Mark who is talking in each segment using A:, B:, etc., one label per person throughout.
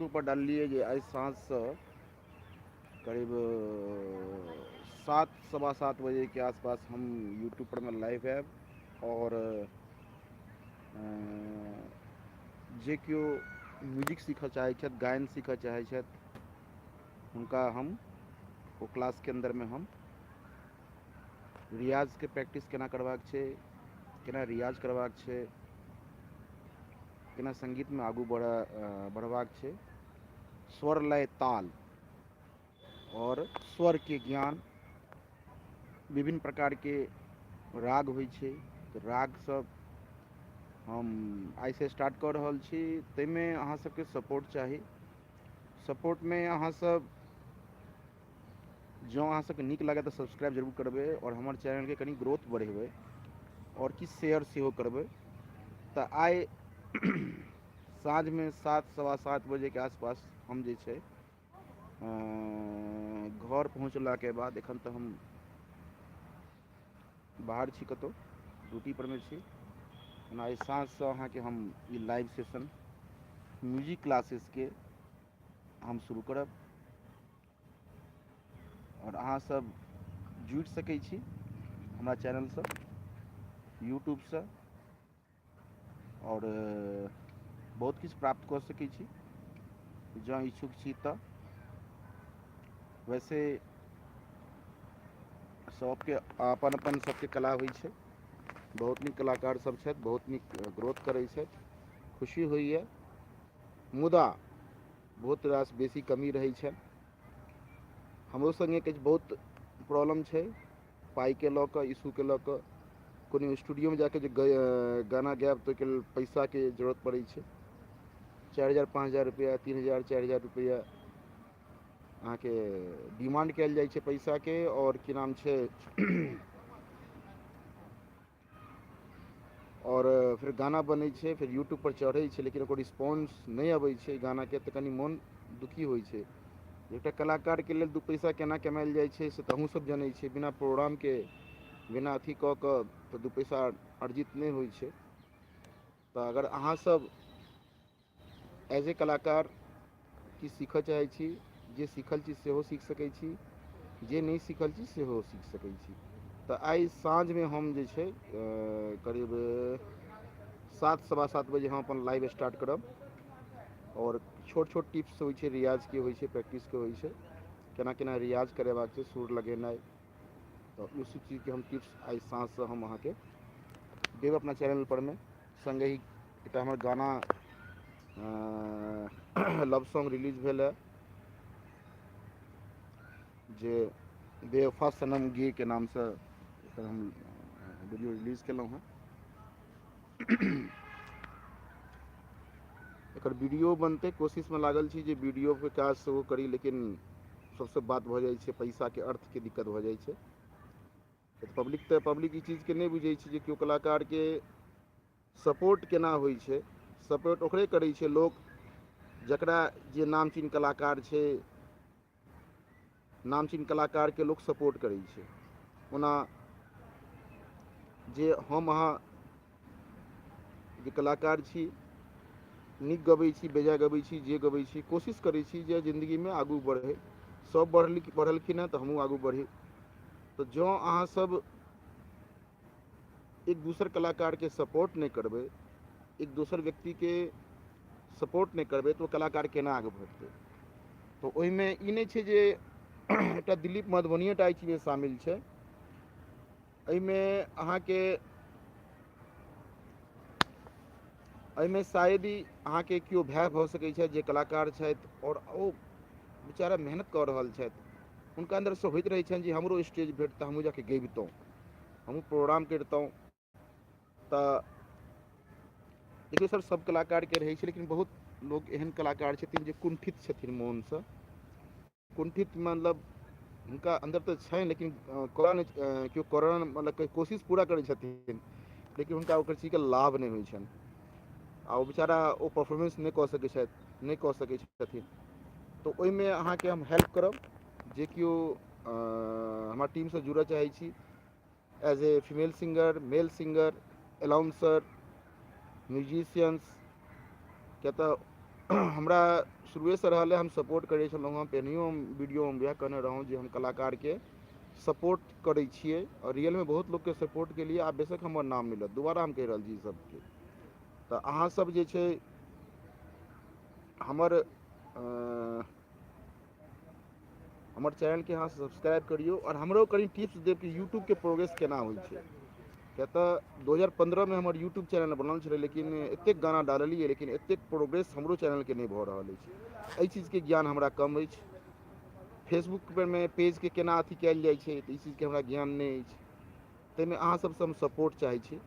A: पर डाललियै जे आइ साँझसँ करीब 7 7:15 बजेके आसपास हम यूट्यूब पर मे लाइव आयब आओर जे केओ म्यूजिक सीखऽ चाहै छथि, गायन सीखऽ चाहै छथि, हुनका हम ओ क्लासके अन्दरमे हम रियाजके प्रैक्टिस केना करबाक छै, केना रियाज करबाक छै, केना सङ्गीतमे आगू बढ़बाक छै, स्वर लय ताल आओर स्वरके ज्ञान, विभिन्न प्रकारके राग होइ छै, तऽ रागसभ हम आइसँ स्टार्ट कऽ रहल छी। ताहिमे अहाँ सबके सपोर्ट चाही। सपोर्टमे अहाँसब जँ अहाँ सबके नीक लागै तऽ सब्सक्राइब जरूर करबै आओर हमर चैनलके कनि ग्रोथ बढ़ेबै आओर किछु शेयर सेहो करबै। तऽ आइ साँझमे 7 7:15 बजेके आसपास हम जे छै घर पहुँचलाके बाद, एखन तऽ हम बाहर छी, कतहु ड्यूटी परमे छी। ओना आइ साँझसँ अहाँके हम ई लाइव सेशन म्यूजिक क्लासेसके हम शुरू करब आओर अहाँसब जुड़ि सकै छी हमरा चैनलसँ, यूट्यूबसँ, आओर बहुत किछु प्राप्त कऽ सकै छी जँ इच्छुक छी तऽ। वैसे सबके अपन अपन सबके कला होइ छै, बहुत नीक कलाकार सब छथि, बहुत नीक ग्रोथ करै छथि, खुशी होइए, मुदा बहुत रास बेसी कमी रहै छनि। हमरो सङ्गे किछु बहुत प्रॉब्लम छै पाइके लऽ कऽ, इशूके लऽ कऽ। कोनो स्टूडियोमे जाके जे गाना गायब तऽ ओहिके लेल पैसाके जरूरत पड़ै छै। 4000 5000 रुपैआ, 3000 4000 रुपैआ अहाँके डिमांड कयल जाइ छै पैसाके। आओर की नाम छै, आओर फेर गाना बनै छै, फेर यूट्यूबपर चढ़ै छै, लेकिन ओकर रिस्पॉन्स नहि अबै छै गानाके, तऽ कनि मोन दुखी होइ छै। एकटा कलाकारके लेल 2 पैसा केना कमायल जाइ छै से तऽ अहूँ सब जनै छियै। बिना प्रोग्रामके, बिना अथी कऽ कऽ तऽ 2 पैसा अर्जित नहि होइ छै। तऽ अगर अहाँ सब एज ए कलाकार किछु सीखऽ चाहै छी, जे सीखल छी सेहो सीख सकै छी, जे नहि सीखल छी सेहो सीख सकै छी। तऽ आइ साँझमे हम जे छै करीब 7 7:15 बजे हम अपन लाइव स्टार्ट करब आओर छोट छोट टिप्स होइ छै, रियाजके होइ छै, प्रैक्टिसके होइ छै, केना केना रियाज करेबाक छै, सुर लगेनाइ, तऽ ओ सब चीजके हम टिप्स आइ साँझसँ हम अहाँके देब अपना चैनल पर मे। सङ्गहि एकटा हमर गाना लव सॉन्ग रिलीज भेल है, जे बेवफा सनम गे के नामसँ एकर हम वीडियो रिलीज केलहुँ हँ। एकर वीडियो बनतै, कोशिशमे लागल छी जे वीडियोके काज सेहो करी, लेकिन सबसँ बात भऽ जाइ छै पैसाके, अर्थके दिक्कत भऽ जाइ छै। पब्लिक तऽ पब्लिक ई चीजके नहि बुझै छै जे केओ कलाकारके सपोर्ट केना होइ छै। सपोर्ट ओकरे करै छै लोक जकरा जे नामचीन कलाकार छै, नामचीन कलाकारके लोक सपोर्ट करै छै। ओना जे हम अहाँ जे कलाकार छी, नीक गबै छी, बेजाय गबै छी, जे गबै छी, कोशिश करै छी जे जिन्दगीमे आगू बढ़ै। सब बढ़लखिन हँ तऽ हमहूँ आगू बढ़ी। तऽ जँ अहाँ सब एक दोसर कलाकारके सपोर्ट नहि करबै, एक दोसर व्यक्तिके सपोर्ट नहि करबै, तऽ ओ कलाकार केना आगू बढ़तै? तऽ ओहिमे ई नहि छै जे एकटा दिलीप मधुबनिए टा एहि चीजमे शामिल छै। एहिमे अहाँके एहिमे शायद ही अहाँके केओ भाय भऽ सकै छथि जे कलाकार छथि आओर ओ बेचारा मेहनत कऽ रहल छथि, हुनका अन्दरसँ होइत रहै छनि जे हमरो स्टेज भेटतै, हमहूँ जाके गबितहुँ, हमहूँ प्रोग्राम करितहुँ। तऽ देखियौ सर, सब कलाकारके रहै छै, लेकिन बहुत लोक एहन कलाकार छथिन जे कुंठित छथिन मोनसँ। कुंठित मतलब हुनका अन्दर तऽ छनि, लेकिन करऽ नहि केओ करऽ मतलब कोशिश पूरा करै छथिन, लेकिन हुनका ओकर चीजके लाभ नहि होइ छनि आ ओ बेचारा ओ परफॉर्मेंस नहि कऽ सकै छथि, नहि कऽ सकै छथिन। तऽ ओहिमे अहाँके हम हेल्प करब। जे केओ हमर टीमसँ जुड़ऽ चाहै छी as a female singer, male singer, announcer, musicians, किया तऽ हमरा शुरुएसँ रहल हम सपोर्ट करै छलहुँ हँ। पहिनहियो हम वीडियोमे वएह कहने रहौँ जे हम कलाकारके सपोर्ट करै छियै आओर रियलमे बहुत लोकके सपोर्ट केलियै। आब बेशक हमर नाम मिलत, दोबारा हम कहि रहल छी सबके। तऽ अहाँ सब जे छै हमर हमर चैनलके अहाँ सब्सक्राइब करियौ आओर हमरो कनि टिप्स देब कि यूट्यूबके प्रोग्रेस केना होइ छै। किया तऽ 2015मे हमर यूट्यूब चैनल बनल छलै, लेकिन एतेक गाना डाललियै लेकिन एतेक प्रोग्रेस हमरो चैनलके नहि भऽ रहल अछि। एहि चीजके ज्ञान हमरा कम अछि। फेसबुक पर मे पेजके केना अथी कयल जाइ छै, तऽ ई चीजके हमरा ज्ञान नहि अछि। ताहिमे अहाँ सबसँ हम सपोर्ट चाहै छी।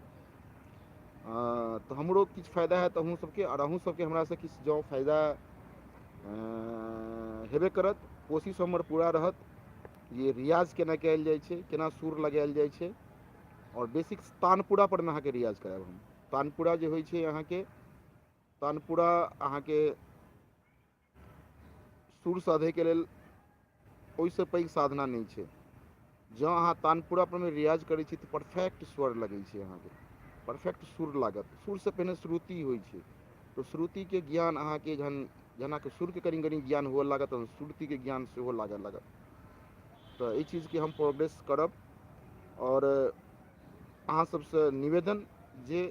A: तऽ हमरो किछु फायदा हैत अहूँ सबके, आओर अहूँ सबके हमरासँ किछु जँ फायदा हेबे करत। कोशिश हमर पूरा रहत जे रियाज केना कयल जाइ छै, केना सुर लगायल जाइ छै, आओर बेसिक तानपुरा पर मे अहाँके रियाज करायब हम। तानपुरा जे होइ छै अहाँके, तानपुरा अहाँके सुर साधैके लेल ओहिसँ पैघ साधना नहि छै। जँ अहाँ तानपुरा पर मे रियाज करै छी तऽ परफेक्ट स्वर लगै छै अहाँके, परफेक्ट सुर लागत। सुरसँ पहिने श्रुति होइ छै, तऽ श्रुतिके ज्ञान अहाँके जहन अहाँके सुरके कनि कनि ज्ञान हुअ लागत तहन श्रुतिके ज्ञान सेहो लागऽ लागत। तऽ एहि चीजके हम प्रोग्रेस करब। आओर अहाँ सबसँ निवेदन जे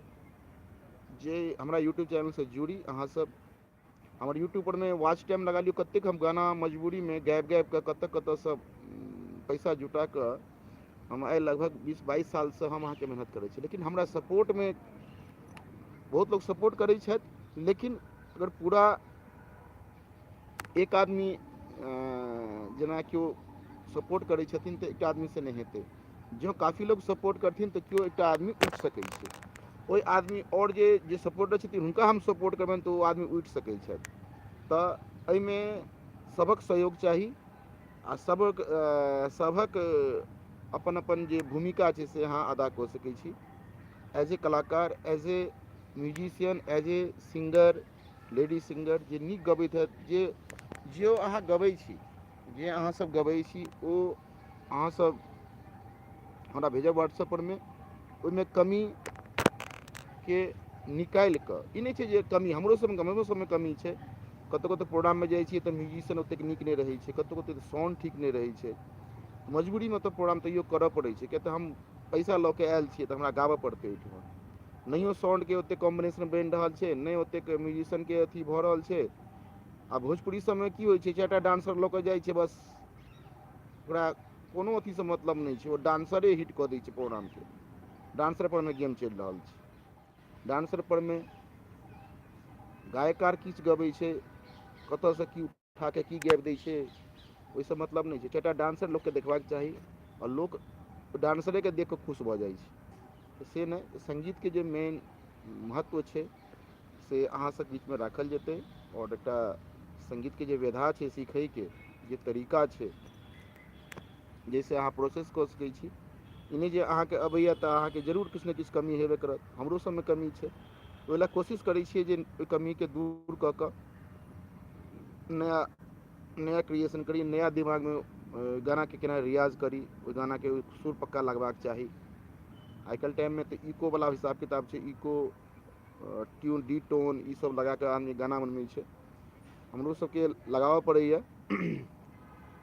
A: जे हमरा यूट्यूब चैनलसँ जुड़ी अहाँ सब। हमर यूट्यूब पर मे वॉच टाइम लगा लियौ, कतेक हम गाना मजबूरीमे गाबि गाबि कऽ कतऽ कतऽसँ पैसा जुटा कऽ हम आइ लगभग 20-22 सालसँ हम अहाँके मेहनत करै छी। लेकिन हमरा सपोर्टमे बहुत लोक सपोर्ट करै छथि, लेकिन अगर पूरा एक आदमी जेना केओ सपोर्ट करै छथिन तऽ एकटा आदमीसँ नहि हेतै। जँ काफी लोक सपोर्ट करथिन तऽ केओ एकटा आदमी उठि सकै छै। ओहि आदमी आओर जे जे सपोर्टर छथिन हुनका हम सपोर्ट करबनि तऽ ओ आदमी उठि सकै छथि। तऽ एहिमे सभक सहयोग चाही आ सभक सभक अपन अपन जे भूमिका छै से अहाँ अदा कऽ सकै छी। एज ए कलाकार, as a musician, as a singer, lady singer जे नीक गबैत हैत, जे जे अहाँ गबै छी, जे अहाँ सब गबै छी, ओ अहाँ सब हमरा भेजब व्हाट्सएप पर मे। ओहिमे कमी के निकालि कऽ, ई नहि छै जे कमी हमरो सबमे, हमरो सबमे कमी छै। कतहु कतहु प्रोग्राममे जाइ छियै तऽ म्यूजिशियन ओतेक नीक नहि रहै छै, कतहु कतहु साउंड ठीक नहि रहै छै। मजबूरीमे तऽ प्रोग्राम तैयो करऽ पड़ै छै, किया तऽ हम पैसा लऽ कऽ आयल छियै तऽ हमरा गाबऽ पड़तै ओहिठमा। नहियो साउंडके ओतेक कॉम्बिनेशन बनि रहल छै, नहि ओतेक म्यूजिशियनके अथी भऽ रहल छै। आ भोजपुरी सबमे की होइ छै, 4टा डांसर लऽ कऽ जाइ छै, बस ओकरा कोनो अथीसँ मतलब नहि छै, ओ डांसरे हिट कऽ दै छै प्रोग्रामके। डांसर परमे गेम चलि रहल छै। डांसर परमे गायकार किछु गबै छै, कतऽसँ की उठाके की गाबि दै छै, ओहिसँ मतलब नहि छै। 4टा डांसर लोकके देखबाक चाही आओर लोक डांसरेके देख कऽ खुश भऽ जाइ छै। तऽ से नहि, सङ्गीतके जे मेन महत्व छै से अहाँ सब बीचमे राखल जेतै। आओर एकटा सङ्गीतके जे विधा छै सीखैके जे तरीका छै, जाहिसँ अहाँ प्रोसेस कऽ सकै छी। ई नहि जे अहाँके अबैए तऽ अहाँके जरूर किछु ने किछु कमी हेबे करत। हमरो सबमे कमी छै, ओहि लए कोशिश करै छियै जे ओहि कमीके दूर कऽ कऽ नया नया क्रिएशन करी, नया दिमागमे गानाके केना रियाज करी, ओहि गानाके सुर पक्का लगबाक चाही। आइ काल्हि टाइममे तऽ इकोवला हिसाब किताब छै, इको ट्यून डी टोन ई सब लगाकऽ आदमी गाना बनबै छै। हमरो सबके लगाबऽ पड़ैए,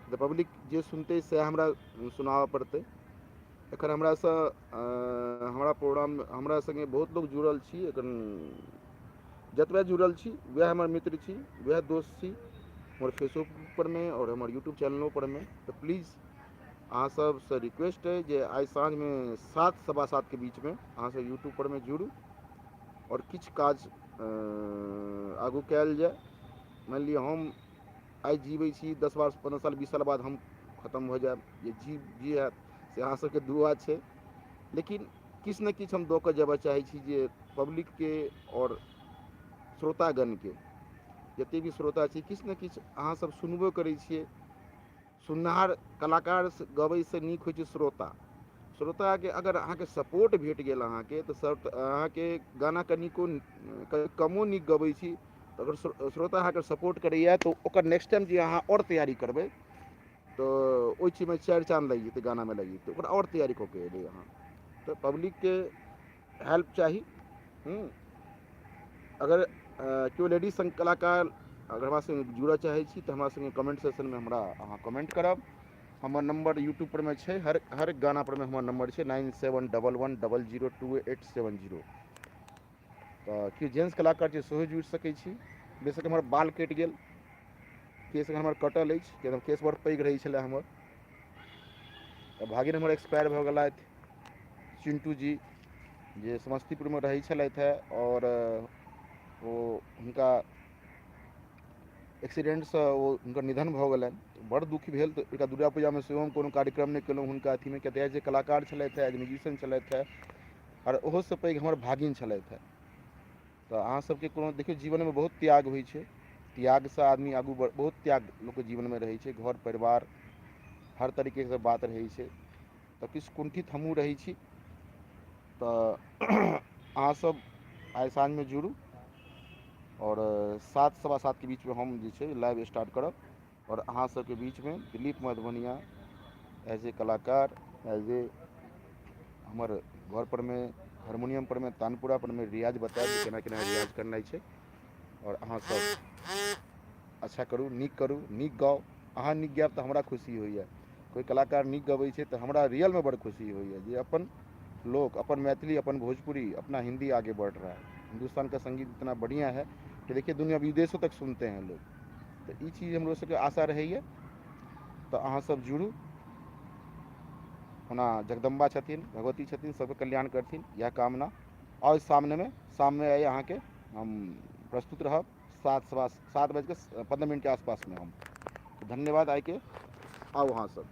A: तऽ पब्लिक जे सुनतै सएह हमरा सुनाबऽ पड़तै। एखन हमरासँ हमरा प्रोग्राम हमरा सङ्गे बहुत लोक जुड़ल छी। एखन जतबे जुड़ल छी वएह हमर मित्र छी, वएह दोस्त छी हमर फेसबुक पर मे आओर हमर यूट्यूब चैनलो पर मे। तऽ प्लीज अहाँ सबसँ रिक्वेस्ट अइ जे आइ साँझमे 7-7:15 के बीचमे अहाँ सब यूट्यूब पर मे जुड़ू आओर किछु काज आगू कयल जाय। मानि लिअ हम आइ जीबै छी, 10 वर्ष 15 साल 20 साल बाद हम खतम भऽ जायब, जे जी हैत से अहाँ सबके दुआ छै। लेकिन किछु ने किछु हम दऽ कऽ जेबऽ चाहै छी जे पब्लिकके आओर श्रोतागणके, जतेक भी श्रोता छी, किछु ने किछु अहाँ सब सुनबो करै छियै। सुननिहार कलाकार गबैसँ नीक होइ छै श्रोता। श्रोताके अगर अहाँके सपोर्ट भेट गेल अहाँके, तऽ सर अहाँके गाना कनिको कमो नीक गबै छी तऽ अगर श्रोता अहाँके सपोर्ट करैए तऽ ओकर नेक्स्ट टाइम जे अहाँ आओर तैयारी करबै तऽ ओहि चीजमे 4 चाँद लागि जेतै, गानामे लागि जेतै, ओकरा आओर तैयारी कऽ के एबै अहाँ। तऽ पब्लिकके हेल्प चाही। अगर केओ लेडीज संग कलाकार अगर हमरा संगे जुड़ऽ चाहै छी तऽ हमरा संगे कमेंट सेक्शनमे हमरा अहाँ कमेंट करब। हमर नम्बर यूट्यूब पर मे छै, हर हर गाना पर मे हमर नम्बर छै 9711002870। तऽ केओ जेंट्स कलाकार छै सेहो जुड़ि सकै छी। बेशक हमर बाल कटि गेल, केश हमर कटल अछि, कियाकि केश बड़ पैघ रहै छलै हमर। तऽ भागिन हमर एक्सपायर भऽ गेलथि चिन्टू जी, जे समस्तीपुरमे रहै छलथि हेँ, आओर ओ हुनका एक्सीडेंटसँ ओ हुनकर निधन भऽ गेलनि। बड़ दुःख भेल। तऽ एकरा दुर्गा पूजामे सेहो हम कोनो कार्यक्रम नहि केलहुँ हुनका अथीमे, किया तऽ एज ए कलाकार छलथि हेँ, एज म्यूजिशियन छलथि हेँ, आओर ओहोसँ पैघ हमर भागिन छलथि हेँ। तऽ अहाँ सबके कोनो देखियौ जीवनमे बहुत त्याग होइ छै, त्यागसँ आदमी आगू बढ़, बहुत त्याग लोकके जीवनमे रहै छै, घर परिवार हर तरीकेसँ बात रहै छै। तऽ किछु कुण्ठित हमहूँ रहै छी। तऽ अहाँ सब आइ साँझमे जुड़ू आओर 7-7:15 के बीचमे हम जे छै लाइव स्टार्ट करब, आओर अहाँ सबके बीचमे दिलीप मधुबनिया एज ए कलाकार, एज ए हमर घर पर मे हारमोनियम पर मे तानपुरा पर मे रियाज बतायब जे केना केना रियाज करनाइ छै। आओर अहाँ सब अच्छा करू, नीक करू, नीक गाउ। अहाँ नीक गायब तऽ हमरा खुशी होइए। कोइ कलाकार नीक गबै छै तऽ हमरा रियलमे बड़ खुशी होइए जे अपन लोक, अपन मैथिली, अपन भोजपुरी, अपना हिंदी आगे बढ़ रहा है। हिंदुस्तान का संगीत इतना बढ़िया है कि देखिए दुनिया विदेशों तक सुनते हैं लोग। तऽ ई चीज हमरो सबके आशा रहैए। तऽ अहाँ सब जुड़ू। ओना जगदम्बा छथिन, भगवती छथिन, सबके कल्याण करथिन, इएह कामना। आओर सामनेमे शाममे आइ अहाँके हम प्रस्तुत रहब 7:15 बजके 15 मिनटके आसपासमे हम। धन्यवाद आइके। आउ अहाँ सब।